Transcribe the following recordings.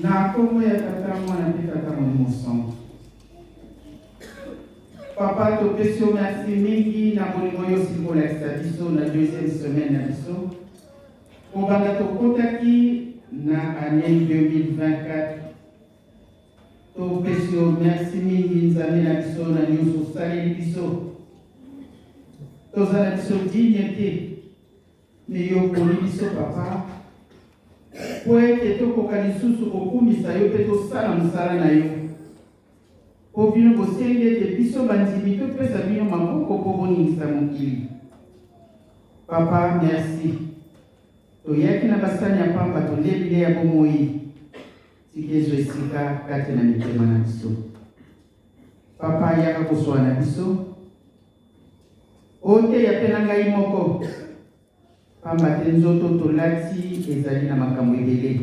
Na nkombo ya Tata, Mwana mpe Tata Molimo Santu. Papa, topesi yo merci mingi na bolingo yo osili kolakisa biso na deuxième semaine na biso kobanda tokotaki na année 2024. Topesi yo merci mingi Nzambe na biso na nyonso osaleli biso. Toza na biso digne te, me yo oponi biso papa mpo ete tokoka lisusu kokumisa yo mpe tosala mosala na yo, mpo bino bosengi ete biso bandimi topesa bino maboko mpo boningisa mokili. Papa, merci. Toyaki na basani ya pamba, tolie bilei ya bomoi. Tika ezwa esika kati na mitema na biso. Papa, yaka koswa na biso. Oteya mpe na ngai moko, pamba te nzoto tolati ezali na makambo ebele.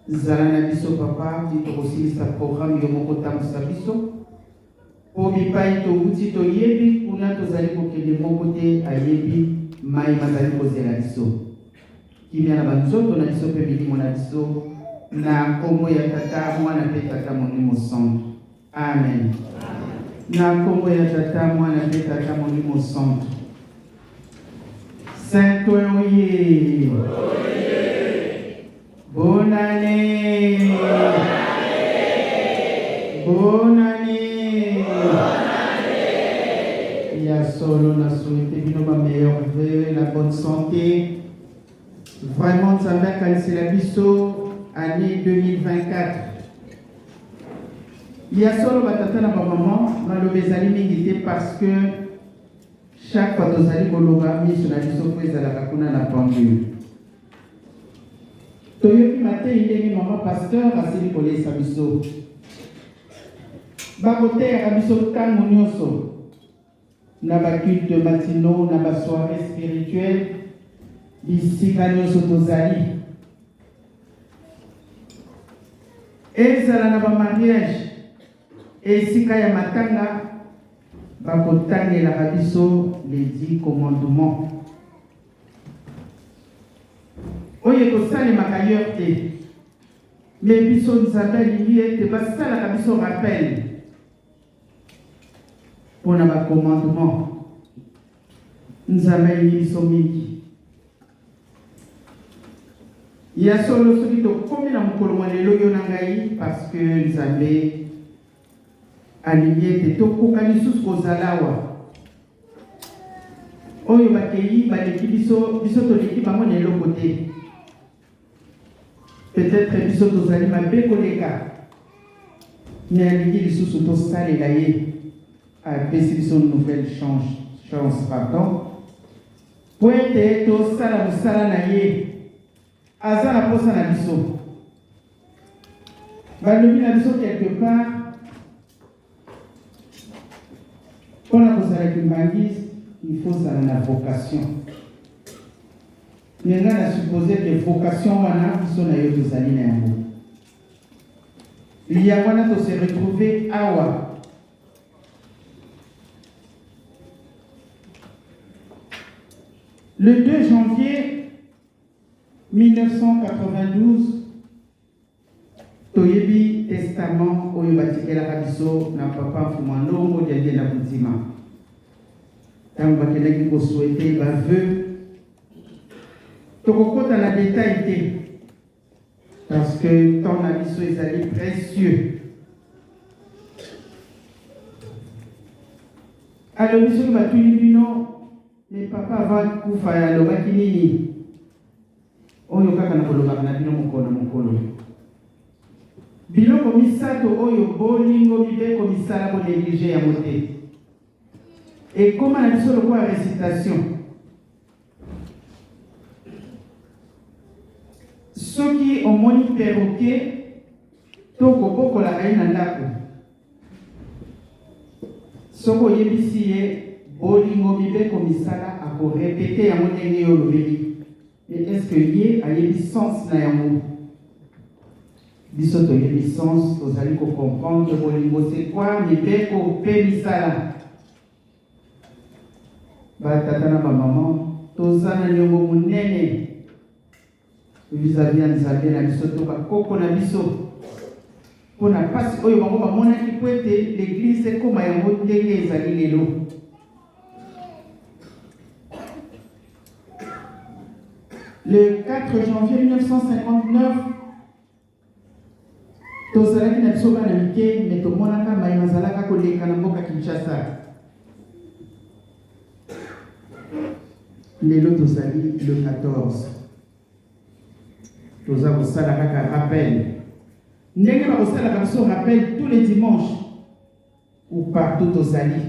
Zala na biso papa, ti tokosilisa programme yo moko tambusa biso, mpo bipai towuti toyebi, kuna tozali kokende moko te ayebi mai mazali kozela biso. Kimia na banzoto na biso mpe milimo na biso, na nkombo ya Tata, Mwana mpe Tata Molimo Santu. Amen. Na nkombo ya Tata, Mwana mpe Tata Molimo Santu. Saint Ouen oye. Bonne année. Bonne année. Ya solo na souhaité bino ba meilleurs vœux, la bonne santé. Vraiment Nzambe akanisela biso année 2024. Ya solo batata na bamama, maloba ezali mingi te parce que chaque fois tozali koloba miso na biso mpo ezalaka kuna na pendule. Toyoki mateyi ndenge mama pasteur asili kolesa biso. Bakoteyaka biso ntango nyonso na ba culte matinaux, na ba soirées spirituelles, bisika nyonso tozali. Ezala na ba mariage, esika ya matanga, bakotangelaka biso les 10 commandements. Oyo ekosalemaka ailleurs te. Mais biso Nzambe alingi ete basalaka biso rappel mpo na ba commandement. Nzambe alingi biso mingi. Ya solo soki tokomi na mokolo mwa lelo yo na ngai, parce que Nzambe alingi ete tokoka lisusu kozala awa. Oyo bakei baleki biso, biso toleki bango na eloko te. Peut-être biso tozali mabe koleka, mais alingi lisusu tosalela ye. Apesi biso nouvelle chance, chance pardon, po ete tosala mosala na ye. Aza na posa na biso. Balobi na biso quelque part mpona kozala kimbanguiste, il faut ozala na vocation. Mais ngai na suppose que vocation wana biso na yo tozali na yango. Yango wana to se retrouver awa. Le 2 janvier 1992, toyebi testament oyo batikelaka biso na papa Mfuma Ndongo Diangienda Kuntima ntango bakendaki kosouhaiter ba vœux. Tokokota na détail te parce que temps na biso ezali précieux. Alobi soki batuni bino, mais papa avant kufa alobaki nini? Oyo kaka na kolobaka na bino mokolo na mokolo. Biloko misato oyo bolingo, mibeko, misala, bo néglige yango te. Ekoma na biso lokola récitation. Soki omoni perroquet to kobokolaka ye na ndako, soki oyebisi ye bolingo, mibeko, misala, akorepete yango ndenge yo olobeli. Mais est-ce que ye ayebi sens na yango? Biso toyebi sens, tozali kocomprendre bolingo c'est quoi, mibeko mpe misala. Batata na bamama, toza na niongo monene. Vis-à-vis ya Nzambe na biso to bakoko na biso mpo na mpasi oyo bango bamonaki mpo ete l'eglise ekoma yango ndenge ezali lelo. Le 4 janvier 1959, tozalaki na biso bana mike, me tomonaka mai mazalaka koleka na mboka Kinshasa. Lelo tozali le 14, toza kosala kaka rappel ndenge bakosalaka biso rappel tous les dimanches ou partout tozali.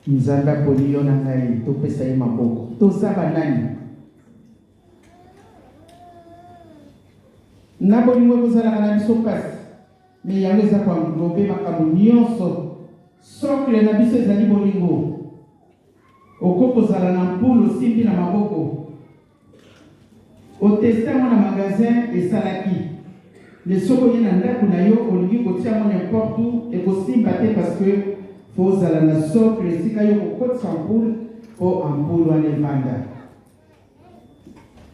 Nzambe aponi yo na ngai, topesa ye maboko. Toza banani? Na bolingo ekozalaka na biso mpasi, me yango eza koenglobe makambo nyonso. Socle na biso ezali bolingo. Okoki kozala na mpulu osimbi na maboko, oteste yango na magasin esalaki, mais soki oye na ndako na yo olingi kotia yango n'importe où, ekosimba te, parce que faut ozala na socle esika yo kokotisa ampoule mpo ampoule wana evanda.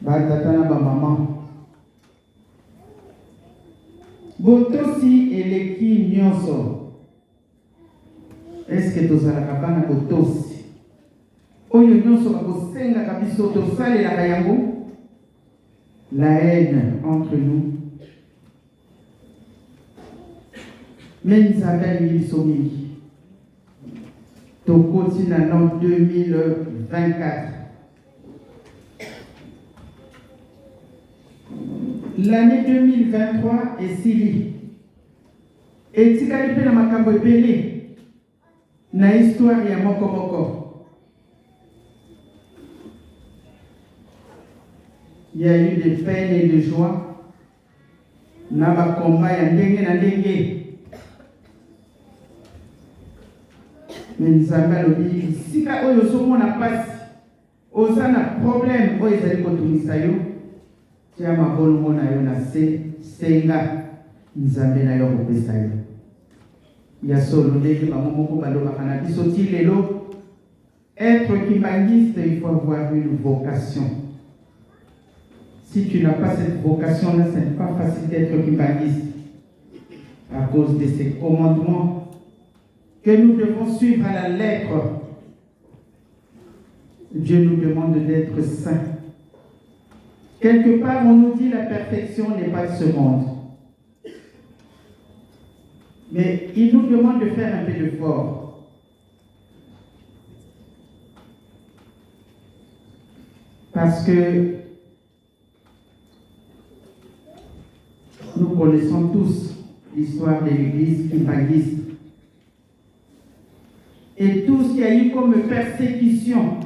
Batata na bamama, botosi eleki nyonso. Eske tozalaka bana botosi? Oyo nyonso bakosengaka biso tosalelaka yango? La haine entre nous, me Nzambe alingi biso mingi. Tokoti na l'an 2024. L'année 2023 esili, etikali mpe na makambo ebele na histoire ya moko moko. Il y a eu des peines et des joies na bakomba ya ndenge na ndenge, me Nzambe alobi esika oyo ozomona mpasi, oza na problème oyo ezali kotungisa yo, tia mabolongo na yo na se, senga Nzambe na yo akopesa yo. Ya solo, ndenge bango moko balobaka na biso ti lelo, être kimbanguiste, il faut avoir une vocation. Si tu n'as pas cette vocation-là, ce n'est pas facile d'être kimbanguiste, à cause de ces commandements que nous devons suivre à la lettre. Dieu nous demande d'être saints. Quelque part, on nous dit la perfection n'est pas de ce monde. Mais il nous demande de faire un peu d'effort. Parce que nous connaissons tous l'histoire de l'église kimbanguiste. Et tout ce qu'il y a eu comme persécution,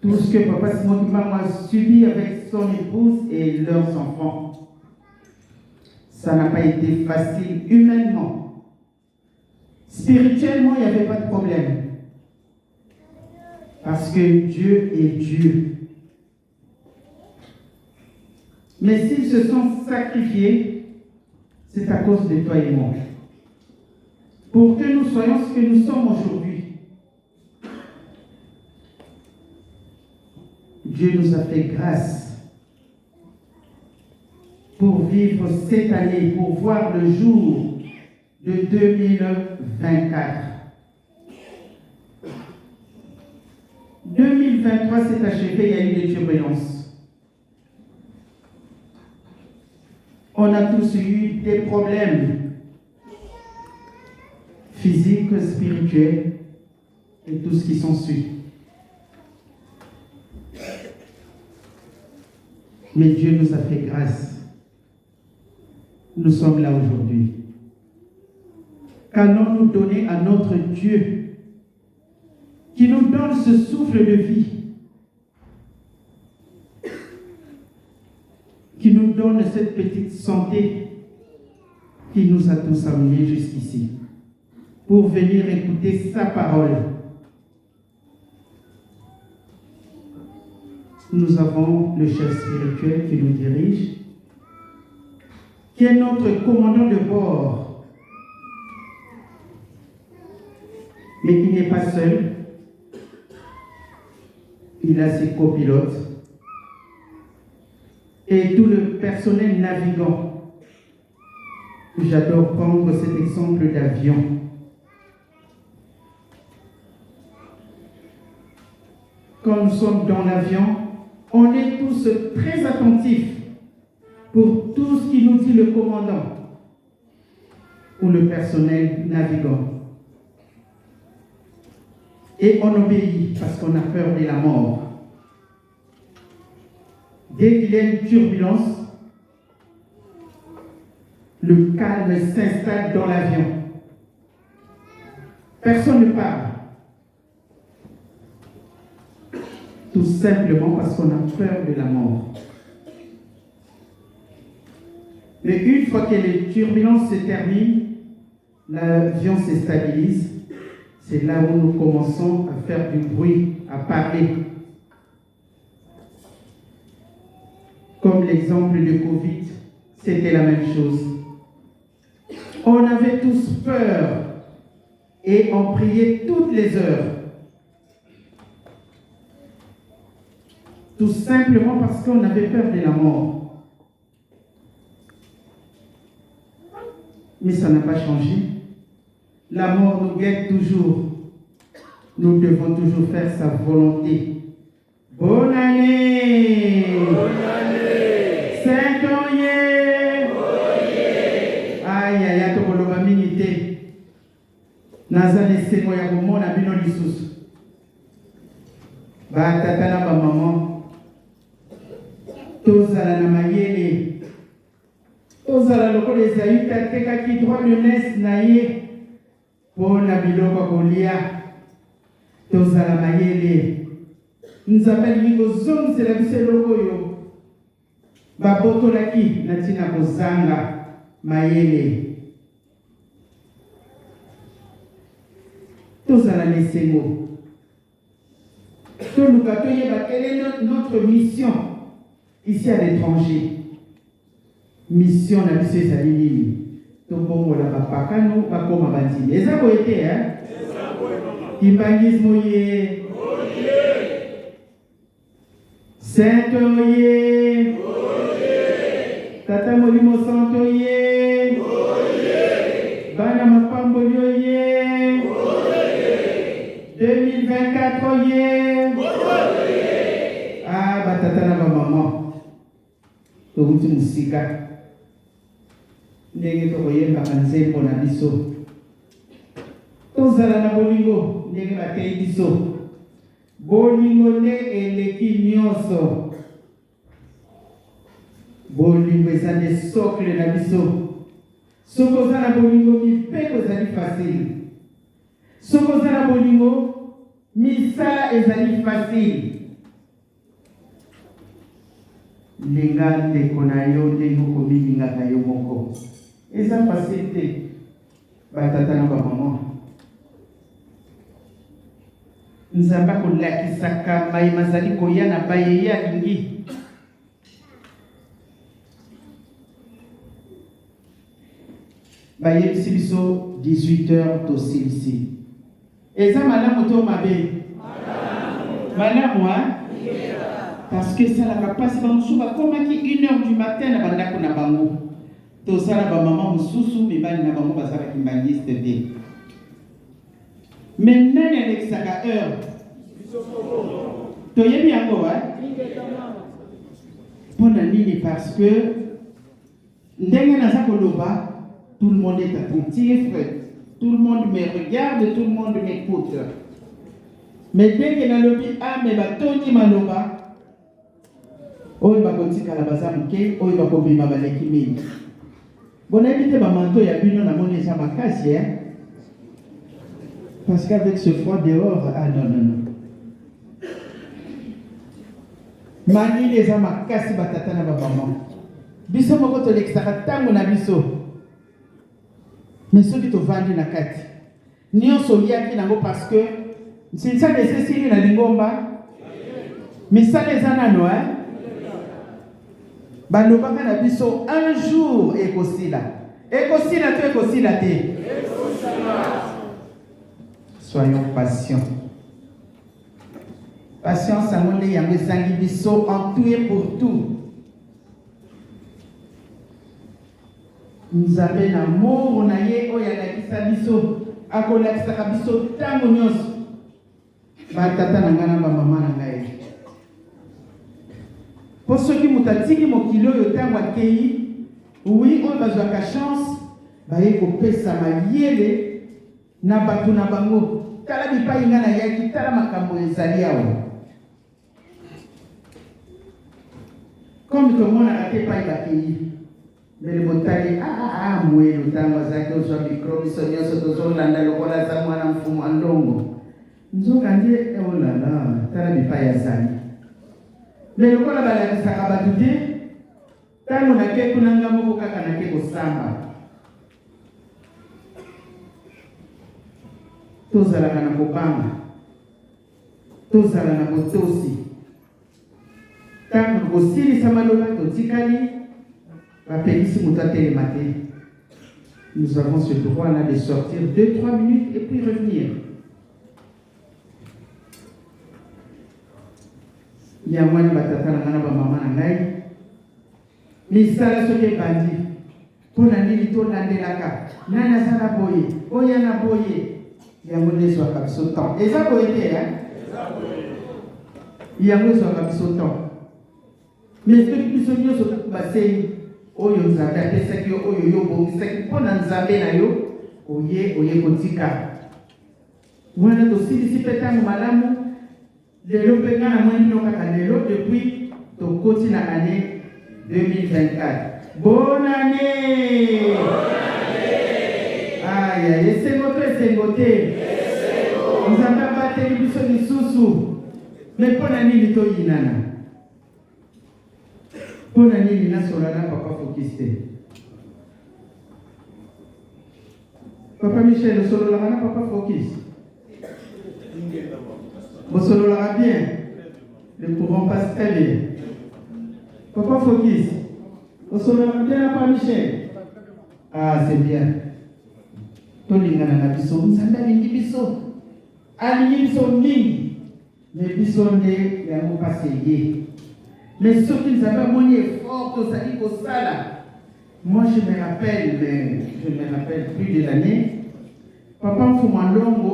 tout ce que Papa Simon Kimbangu a subi avec son épouse et leurs enfants, ça n'a pas été facile humainement. Spirituellement, il n'y avait pas de problème. Parce que Dieu est Dieu. Mais s'ils se sont sacrifiés, c'est à cause de toi et moi. Pour que nous soyons ce que nous sommes aujourd'hui. Dieu nous a fait grâce pour vivre cette année, pour voir le jour de 2024. 2023 s'est achevé, il y a eu des turbulences. On a tous eu des problèmes physiques, spirituels et tout ce qui s'ensuit. Mais Dieu nous a fait grâce. Nous sommes là aujourd'hui. Qu'allons-nous donner à notre Dieu qui nous donne ce souffle de vie, qui nous donne cette petite santé qui nous a tous amenés jusqu'ici pour venir écouter sa parole? Nous avons le chef spirituel qui nous dirige, qui est notre commandant de bord, mais qui n'est pas seul. Il a ses copilotes. Et tout le personnel navigant. J'adore prendre cet exemple d'avion. Quand nous sommes dans l'avion, on est tous très attentifs pour tout ce qui nous dit le commandant ou le personnel navigant. Et on obéit parce qu'on a peur de la mort. Dès qu'il y a une turbulence, le calme s'installe dans l'avion. Personne ne parle. Tout simplement parce qu'on a peur de la mort. Mais une fois que les turbulences se terminent, l'avion se stabilise. C'est là où nous commençons à faire du bruit, à parler. Comme l'exemple de Covid, c'était la même chose. On avait tous peur et on priait toutes les heures. Tout simplement parce qu'on avait peur de la mort. Mais ça n'a pas changé. La mort nous guette toujours. Nous devons toujours faire sa volonté. Bonne année! Bonne année! Saint-Oye! Aïe, aïe, aïe, tokoloba mingi te. Naza na esengo ya komona bino lisusu. Ba tata na ba maman, tozala na mayele. Tozala lokola Esaü te atekaki droit de naisse na ye mpo na biloko ya kolia. Tozala mayele. Nzambe alingi kozongisela biso eloko oyo babotolaki na ntina kozanga mayele. Tozala na esengo. Toluka toyeba quelle est notre mission ici à l'étranger. Mission na biso ezali nini? Tobongola bapakano bakoma bandimi. Eza boye te hein? Kimbanguisme oye. Saint oye. Tata Molimo Santo oye. Bana mapamboli oye. 2024 oye. Ah batata na ba maman. Towuti mosika. Ndenge tokoyembaka nzembo na biso. Tozala na bolingo ndenge bateyi biso. Bolingo nde eleki nionso. Bolingo eza nde socle na biso. Soki oza na bolingo mibeko ezali facile. Soki oza na bolingo misala ezali facile. Linga ndeko na yo ndenge okomilingaka yo moko. Eza facile te ba tata na ba maman. Nzambe akolakisaka maye mazali koya na baye ye alingi. Bayebisi biso 18 heures tosilisi. Eza malamu to mabe? Malamu hein? Parce que esalaka mpasi, bamosusu bakomaki 1 heure du matin na bandako na bango. Toza na bamama mosusu mibali na bango baza bakimbangiste te. Mais nani alekisaka heure? Toyebi yango hein? Mpo na nini? Parce que ndenge naza koloba, tout le monde est attentif, tout le monde me regarde, tout le monde m'écoute. Mais dès que nalobi ame batondi maloba, oyo bakotikala baza moke, oyo bakobima baleki mingi. Bonayebi te bamanto ya bino namoni eza makasi hein? Parce qu'avec ce froid dehors, ah non non non. Malili eza makasi batata na bamama. Biso moko tolekisaka ntango na biso. Mais soki tovandi na kati nyonso oliaki nango parce que nsinsani esesili na lingomba misala eza nano hein? Balobaka na biso un jour ekosila. Ekosila to ekosila te? Soyons patients. Patience yango nde yango ezangi biso en tout et pour tout. Nzambe na amour na ye oyo alakisa biso, akolakisaka biso ntango nyonso. Ba tata na ngai na ba mama na ngai. Mpo soki moto atiki mokili oyo ntango akei, oui, oyo bazwaka chance baye kopesa mayele na bato na bango. Tala bipai ngai nayaki, tala makambo ezali awa. Comme tomonaka te epai bakei, mbele botali ah, ah, ah, mwelu ntango azalaki ozwa mikro, biso nyonso tozolanda lokola aza mwana mfumu ya ndongo. Nzoka nde olala, oh tala bipai azali. Me lokola balakisaka bato te, ntango nake kuna nga moko kaka nake kosamba. Tozalaka na kobanga. Tozala na botosi. Ntango tokosilisa maloba, totikali, bapekisi moto atelema te. Nous avons ce droit-là de sortir 2-3 minutes et puis revenir. Yango wana batata na ngai na bamama na ngai, misala soki ebandi, mpo na nini tolandelaka nani aza na boye, oya na boye? Yango nde ezwaka biso temps. Eza boye te, hein? Yango ezwaka biso temps. Mais soki biso nyonso basengi oyo Nzambe apesaki yo, oyo yo obongisaki mpo na Nzambe na yo, oye oye kotika wana, tosilisi mpe ntango malamu. Lelo mpe ngai namoni bino kaka lelo depuis tokoti na annee 2024. Bonne annee! Aya, esengo to esengo te? Nzambe abateli biso lisusu. Me mpo na nini toyinana? Mpo na nini nasola na papa Fokis te? Papa Michel, osololaka na papa Fokis? Bosololaka bien? Le courant passe très bien. Papa Fokis, osololaka bien na papa Michel? Ah, c'est bien. Tolingana na biso, Nzambe alingi biso. Alingi biso mingi. Mais biso nde yango pasi eye. Mais soki Nzambe amoni effort tozali kosala, moi je me rappelle, mais je me rappelle plus de l'année, Papa Mfuma Longo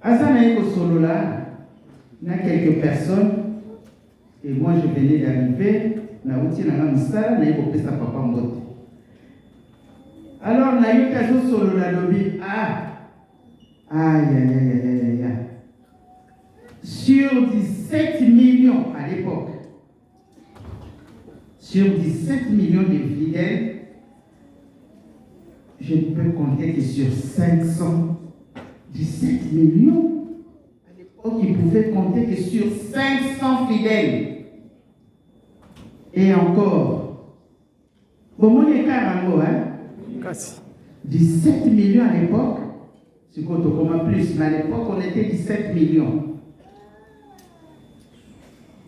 aza na ye kosolola na quelques personnes et moi je venais d'arriver, nauti na nga mosala, naye kopesa papa mbote. Alors nayoki azosolola, alobi ah Aïe, aïe, aïe, aïe, aïe. Sur 17 millions à l'époque, sur 17 millions de fidèles, je ne peux compter que sur 517 millions. À l'époque, ils pouvaient compter que sur 500 fidèles. Et encore, bomoni écart yango, hein? Kasi. 17 millions à l'époque, sikoyo tokoma plus, mais à l'époque on était 17 millions.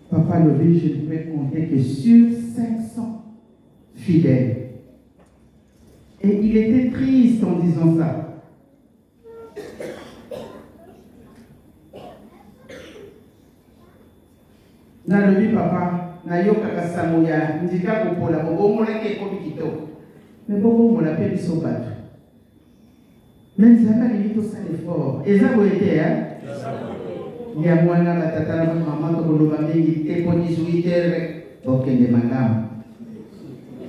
Papa alobi, je ne peux compter que sur 500 fidèles. Et il était triste en disant ça. Nalobi papa, nayokaka sango ya ndika kopola, bobongolaki ekomi kitoko. Me bobongola mpe biso bato. Me Nzambe alingi tosala effort. Eza boye te, hein? Yango wana batata na bamama tokoloba mingi te mpo 18 heures tokende malamu.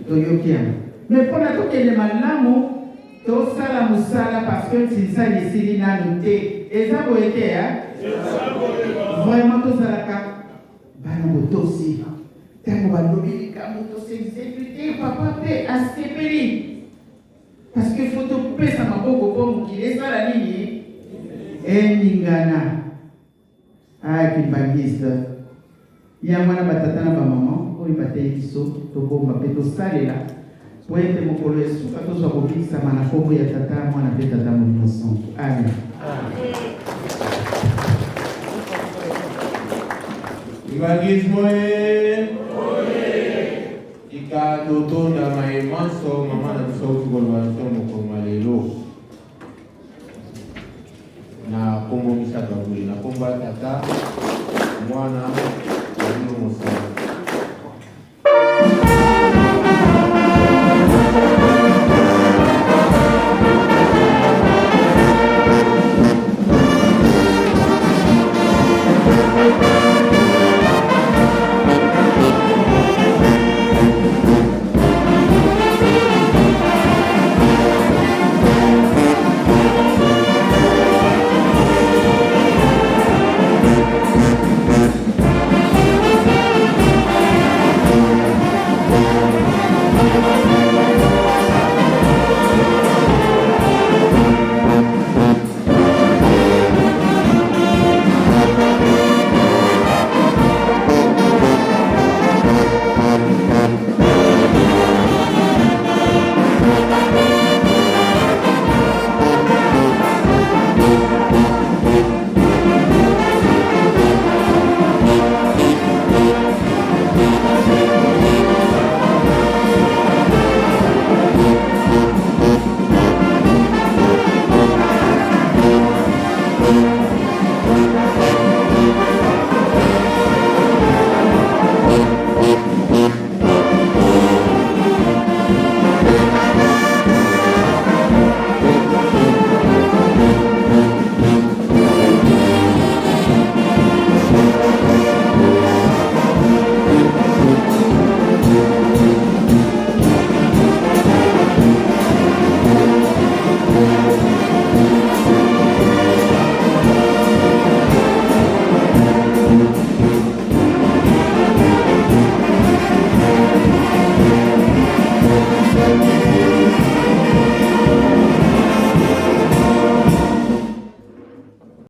Toyoki yango. Me mpona tokende malamu tosala mosala parce que nsinsani esili nanu te. Eza boye te, hein? Vraiment tozalaka bana botosi. Ntango balobi likambo tos'exécute, papa mpe asepeli. Parce que faut topesa maboko mpo mokili esala nini? Eningana. Ah, kimbangiste. Yango wana batata na bamama oyo bateyi biso tobomba mpe tosalela po ete mokolo esuka tozwa kobikisama na nkombo ya Tata, Mwana mpe Tata Molimo Santu. Amen. Kimbanguisme oye! Tika totonda maye manso mama na biso auti koloba na biso mokolo mwa lelo na kombo misato ya bule, na kombo ya Tata.